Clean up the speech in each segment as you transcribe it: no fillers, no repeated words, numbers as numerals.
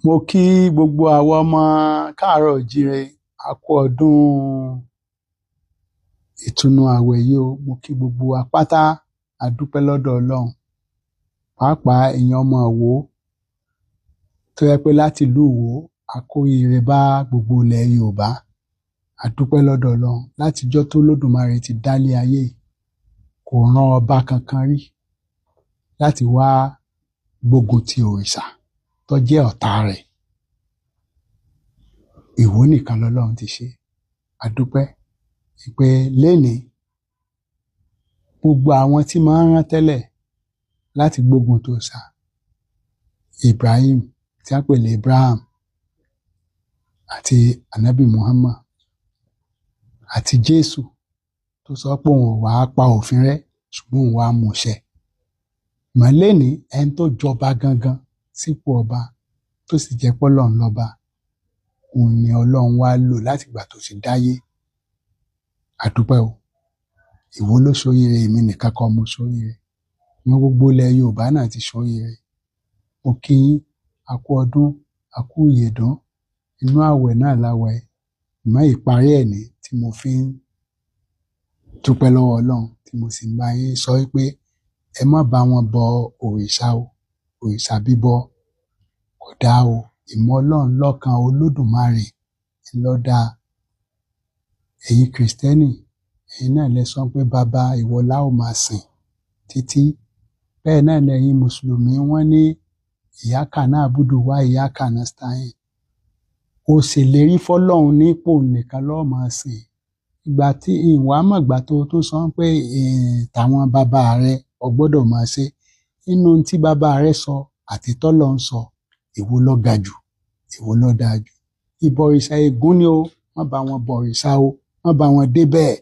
Mo kí gbogbo àwa ọmọ káàárọ̀ oòjíire, a kú ọdún ìtúnu ààwẹ̀ yìí o. Mo kí gbogbo wa pátá, a dúpẹ́ lọ́dọ̀ Ọlọ́run. Pàápàá ẹ̀yin ọmọ Ìwó tó jẹ́ pé láti ìlú Ìwó a kó ire bá gbogbo ilẹ̀ Yorùbá. A dúpẹ́ lọ́dọ̀ Ọlọ́run. Látijọ́ tó Olódùmarè ti dálé ayé yìí, kò rán ọba kankan rí láti wá gbógun ti òrìṣà tó jẹ́ ọ̀tá rẹ̀. Ìwó nìkan lọ́lọ́run ti ṣe. A dúpẹ́ pé lénìí gbogbo àwọn tí máa ń rán tẹ́lẹ̀ láti gbógun ti òòṣà, Ibrahim tí wọ́n pè ní Abraham àti Ànábì Muhammad àti Jésù tó sọ pé òun ò wá pa òfin rẹ́ ṣùgbọ́n òun wá mú ṣẹ. Mọ́ lénìí ẹni tó jọba gangan sípò ọba tó sì jẹ́ pé Ọlọ́run lọ́ba, òun ni Ọlọ́run wá lò láti ìgbà tó ti dáyé. A dúpẹ́ o. Ìwó ló ṣoríire, èmi nìkan kọ́ mo ṣoríire. Ní gbogbo ilẹ̀ Yorùbá náà ti ṣoríire. Mo kí yín, a kú ọdún, a kú ìyèdún. Inú ààwẹ̀ náà la wà yìí. Ìmọ̀ ìparí ẹ̀ ní tí mo fi ń dúpẹ́ lọ́wọ́ Ọlọ́run tí mo sì ń bá yín sọ wípé ẹ má bá wọn bọ òrìṣà o. Òrìṣà bíbọ kò dáa o. Ìmọ̀ Ọlọ́run lọ́kan Olódùmarè ló dáa. Ẹ̀yin Krìstẹ́nì, ẹ̀yin náà lẹ sọ pé baba ìwọ la ó máa sìn títí. Bẹ́ẹ̀ náà lẹ̀yin Mùsùlùmí wọ́n ní ìyáka náà búdù wá ìyáka náà stein. O ṣèlérí fọ́lọ́run nípò nìkan ló máa sìn. Ìgbà tí ìwà mọ̀gbà tó sọ pé tàwọn bàbá rẹ o gbọ́dọ̀ máa ṣe. Nínú tí bàbá rẹ sọ àti tọ́lọ́run sọ, èwo ló ga jù? Èwo ló dáa jù? Ìbọ̀rìṣà ègún ni o. Má bá wọn bọ̀rìṣà o. Má bá wọn dé bẹ́ẹ̀.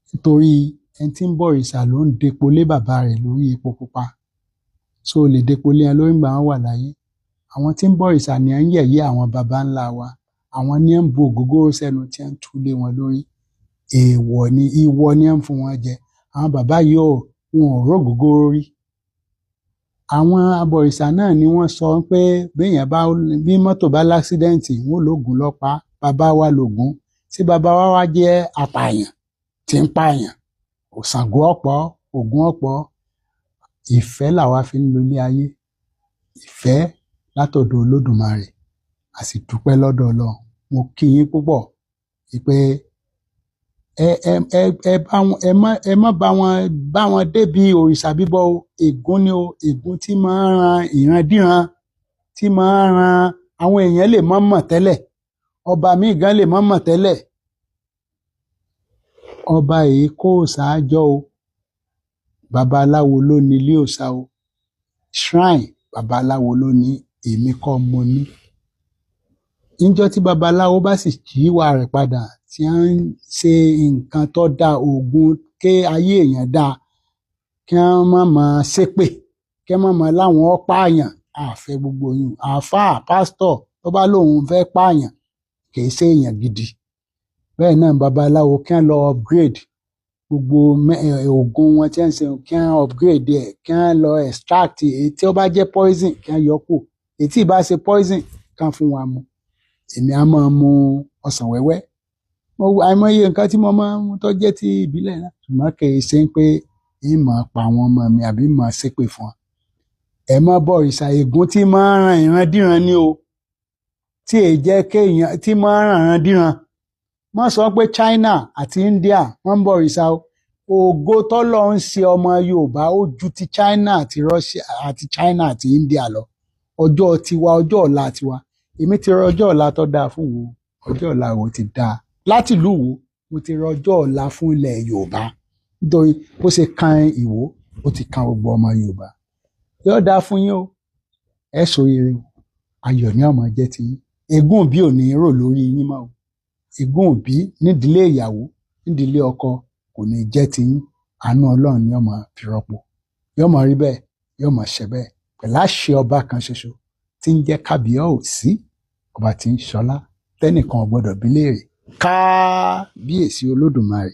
Nítorí ẹni tí ń bọ̀rìṣà ló ń depo lé bàbá rẹ̀ lórí epo pupa. So o lè depo lé wọn lórí nígbà wọ́n wà láyé. Àwọn tí ń bọ̀rìṣà ni à ń yẹ̀yẹ́ àwọn baba ńlá wa. Àwọn ni à ń bu ògógóró sẹ́nu tí à ń tú lé wọn lórí. Èèwọ̀ ni, ìwọ ni à ń fún wọn jẹ. Àwọn bàbá yìí ò, wọn ò rógógóró rí. Àwọn abọ̀rìṣà náà ni wọ́n sọ pé béèyàn bá, bí mọ́tò bá láksidẹ̀ǹtì, wọ́n ó lóògùn lọ pa. Bàbá wa lògún. Tí bàbá wa wá jẹ́ apààyàn tí ń pààyàn, Ṣàngó ọ̀pọ̀, Ògún ọ̀pọ̀. Ìfẹ́ làwa fi ń lo ilé ayé. Ìfẹ́ látọ̀dọ̀ Olódùmarè. A sì dúpẹ́ lọ́dọ̀ Ọlọ́run. Mo kí yín púpọ̀ wípé ẹ ẹ ẹ ẹ bá wọn, ẹ má bá wọn débi òrìṣà bíbọ o. Ègún ni o. Ègún tí máa ń ran ìrandíran, tí máa ń ran àwọn èèyàn lè má mọ̀ tẹ́lẹ̀. Ọba míì gan lè má mọ̀ tẹ́lẹ̀. Ọba èyí kó òòṣà jọ o. Babaláwo ló ní ilé òòṣà o. Shrine babaláwo ló ní, èmi kọ́ mo ní. Níjọ́ tí babaláwo bá sì yíwà rẹ̀ padà tí à ń ṣe nǹkan tó da òògùn ké ayé èèyàn dáa, kí wọ́n má máa ṣépè, kí wọ́n má máa láwọn ó pààyàn. A fẹ́ gbogbo yun. Àlfáà, pásítọ̀ tó bá lóun fẹ́ pààyàn kì í ṣe èèyàn gidi. Bẹ́ẹ̀ náà babaláwo kí wọ́n lọ upgrade gbogbo òògùn wọn tí wọ́n ń ṣe, kí wọ́n upgrade ẹ̀, kí wọ́n lọ extract èyí tí ó bá jẹ́ poison kí wọ́n yọ kúrò. Èyí tí ì bá ṣe poison kí wọ́n fún wa mu. Èmi á máa mu ọsàn wẹ́wẹ́. Mo àìmọye nǹkan tí mo máa ń mu tó jẹ́ ti ìbílẹ̀ náà. Ṣùgbọ́n kì í ṣe pé ń máa pa àwọn ọmọ mi àbí máa ṣépè fún wọn. Ẹ má bọ̀rìṣà, ègún tí máa ń ran ìrandíran ni o. Tí èé jẹ́ kéèyàn tí máa ń ran ìrandíran. Má sọ pé China àti India wọ́n ń bọ̀rìṣà o. Ògo tọ́lọ́run ń ṣe ọmọ Yorùbá ó ju ti China àti Russia àti China àti India lọ. Ọjọ́ tiwa, ọjọ́ ọ̀la tiwa. Èmi ti rọ ọjọ́ ọ̀la tó dáa fún Ìwó. Ọjọ́ ọ̀la Ìwó ti dáa. Láti ìlú Ìwó, mo ti rọ ọjọ́ ọ̀la fún ilẹ̀ Yorùbá. Nítorí bó ṣe kan Ìwó, ó ti kan gbogbo ọmọ Yorùbá. Yóò dáa fún yín o. Ẹ ṣoríire o. Ayọ̀ ni ó máa jẹ́ ti yín. Ègún òbí ò ní rò lórí yín mọ́ o. Ègún òbí nídìílé ìyàwó, nídìílé ọkọ kò ní jẹ́ ti yín. Àánú Ọlọ́run ni ó máa fi rọ́pò. Yóò máa rí bẹ́ẹ̀, yóò máa ṣẹ bẹ́ẹ̀. Pẹ̀lú àṣẹ ọba kan ṣoṣo tí ń jẹ́ Kábíyèsí, ọba tí ń ṣọlá, tẹ́nìkan ò gbọdọ̀ bí léèrè. Kábíyèsí Olódùmarè.